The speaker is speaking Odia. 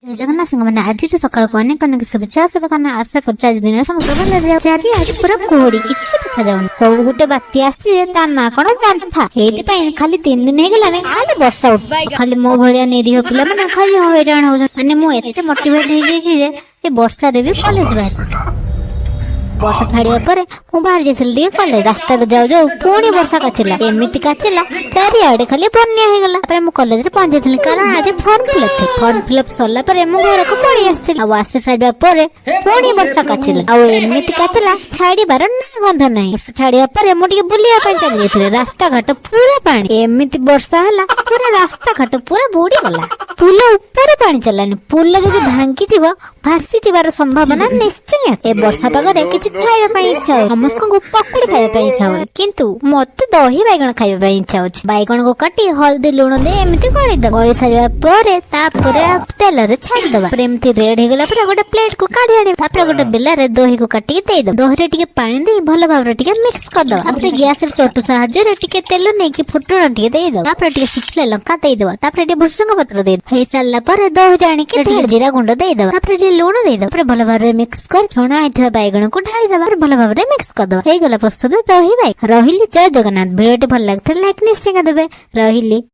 ଜୟ ଜଗନ୍ନାଥ ସାଙ୍ଗମାନେ, ଆଜିଠୁ ସକାଳକୁ ଅନେକ ଅନେକ ଶୁଭେଚ୍ଛା, ଶୁଭକାମନା। ଆଶା କରୁଛି ଆଜି ଦିନରେ ସମସ୍ତେ ଭଲରେ ଯାଉ। ଚାରିଆଡେ ପୁରା କୁହୁଡି, କିଛି ଦେଖାଯାଉନି। କୋଉ ଗୋଟେ ବାତ୍ୟା ଆସିଛି ଯେ ତା ନାଁ କଣ ମୋନ୍ଥା। ଏଇଥିପାଇଁ ଖାଲି 3 ଦିନ ହେଇଗଲାଣି ଖାଲି ବର୍ଷା ଉଠୁ। ଖାଲି ମୋ ଭଳିଆ ନିରୀହ ପିଲାମାନେ ଖାଲି ହଇରାଣ ହଉଛନ୍ତି। ମାନେ ମୁଁ ଏତେ ମୋଟିଭେଟ ହେଇଯାଇଛି ଯେ ଏ ବର୍ଷାରେ ବି କଲେଜ ବାହାରି। ବର୍ଷା ଛାଡିବା ପରେ ମୁଁ ବାହାରି ଯାଇଥିଲି ଟିକେ କଲେଜ। ରାସ୍ତାରେ ଯାଉ ଯାଉ ପୁଣି ବର୍ଷା କାଚିଲା। ଏମିତି କାଚିଲା, ଚାରିଆଡେ ଖାଲି ବନ୍ୟା ହେଇଗଲା। ତାପରେ ମୁଁ କଲେଜରେ ପହଞ୍ଚିଥିଲି, କାରଣ ଆଜି ଫର୍ମ ଫିଲ୍ଅପ୍ ଥିଲା। ଫର୍ମ ଫିଲ୍ଅପ୍ ସରିଲା ପରେ ମୁଁ ଘରକୁ ପଳେଇ ଆସିଥିଲି। ଆଉ ଆସି ସାରିବା ପରେ ପୁଣି ବର୍ଷା କାଚିଲା। ଆଉ ଏମିତି କାଚିଲା, ଛାଡିବାର ନା ଗନ୍ଧ ନାହିଁ। ବର୍ଷା ଛାଡିବା ପରେ ମୁଁ ଟିକେ ବୁଲିବା ପାଇଁ ଚାଲି ଯାଇଥିଲି। ରାସ୍ତାଘାଟ ପୁରା ପାଣି। ଏମିତି ବର୍ଷା ହେଲା, ପୁରା ରାସ୍ତାଘାଟ ପୁରା ବୁଡିଗଲା। ପୁଲ ଉପରେ ପାଣି ଚାଲିଲାନି। ପୁଲ ଯଦି ଭାଙ୍ଗିଯିବ, ଭାସି ଯିବାର ସମ୍ଭାବନା ନିଶ୍ଚୟ ଅଛି। ଏ ବର୍ଷା ପାଗରେ କିଛି ଖାଇବା ପାଇଁ ଇଚ୍ଛା ହୁଏ। ସମସ୍ତଙ୍କୁ ପକୁଡି ଖାଇବା ପାଇଁ ଇଚ୍ଛା ହୁଏ, କିନ୍ତୁ ମତେ ଦହି ବାଇଗଣ ଖାଇବା ପାଇଁ ଇଚ୍ଛା ହଉଛି। ବାଇଗଣକୁ କାଟି ହଳଦୀ ଲୁଣ ଦେଇ ଏମିତି ଗୋଳେଇଦବା। ଗୋଳି ସାରିବା ପରେ ତାପରେ ତେଲରେ ଛାଡିଦବା। ତାପରେ ଏମିତି ରେଡି ହେଇଗଲା ପରେ ଗୋଟେ ପ୍ଲେଟ କୁ କାଢି ଆଣିବା। ତାପରେ ଗୋଟେ ବେଲାରେ ଦହିକୁ କାଟିକି ଦେଇଦବା। ଦହିରେ ଟିକେ ପାଣି ଦେଇ ଭଲ ଭାବରେ ଟିକେ ମିକ୍ସ କରିଦବା। ତାପରେ ଗ୍ୟାସରେ ଚଟୁ ସାହାଯ୍ୟରେ ଟିକେ ତେଲ ନେଇକି ଫୁଟଣ ଟିକେ ଦେଇଦବା। ତାପରେ ଟିକେ ଶୁଖିଲା ଲଙ୍କା ଦେଇଦବା। ତାପରେ ଟିକେ ଭୃସଙ୍ଗ ପତ୍ର ଦେଇଦବା। ହେଇସାରିଲା ପରେ ଦହିରେ ଆଣିକି ଟିକେ ଜିରା ଗୁଣ୍ଡ ଦେଇଦବା। ତାପରେ ଟିକେ ଲୁଣ ଦେଇଦବା। ତାପରେ ଭଲ ଭାବରେ ମିକ୍ସ କରି ଛଣା ହେଇଥିବା ବାଇଗଣକୁ ଢାଳିଦବା। ତାପରେ ଭଲ ଭାବରେ ମିକ୍ସ କରିଦବା। ହେଇଗଲା ପ୍ରସ୍ତୁତ ଦହି ବାଇଗଣ। ରହିଲି, ଜୟ ଜଗନ୍ନାଥ। ଭିଡିଓଟି ଭଲ ଲାଗିଥିଲେ ଲାଇକ୍ ନିଶ୍ଚୟ ଦେବେ। ରହିଲି।